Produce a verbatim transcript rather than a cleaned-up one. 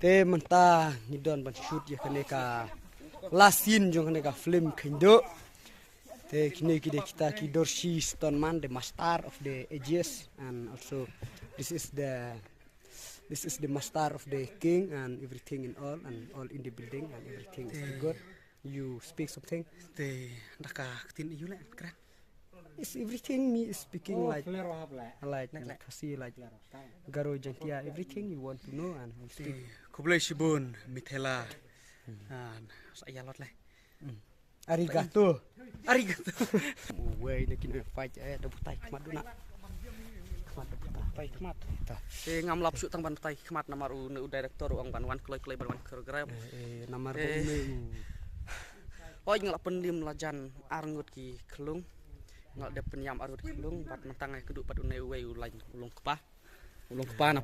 Te mynta ngi don ban shoot ïa kane ka last scene jong kane ka film Khynduh. Te kine ki dei kita ki Dorshi Stoneman, the master of the ages, and also this is the this is the master of the king and everything in all and all in the building and everything is good. You speak something? Te da ka ktien ïa u leh kren. It's everything me is speaking like like Khasi, like Garo, Jaintia, everything you want to know and you speak. Khublei shibun Mithela. Sa ïa lot leh. Arigato. Arigato. Wei na kino fight eh da butai khmat duna. Khmat da butai khmat. Te ngam lap shu tang ban butai khmat namar u ne u director u ong ban wan kloi kloi ban wan choreograph. Eh namar ba u ne u. Oi nga la pynlim la jan ar ngut ki khlung. Nga la dep pynïam ar ngut ki khlung bad mynta nga kynduh bad u ne u wei u lain u long kpa. U long kpa na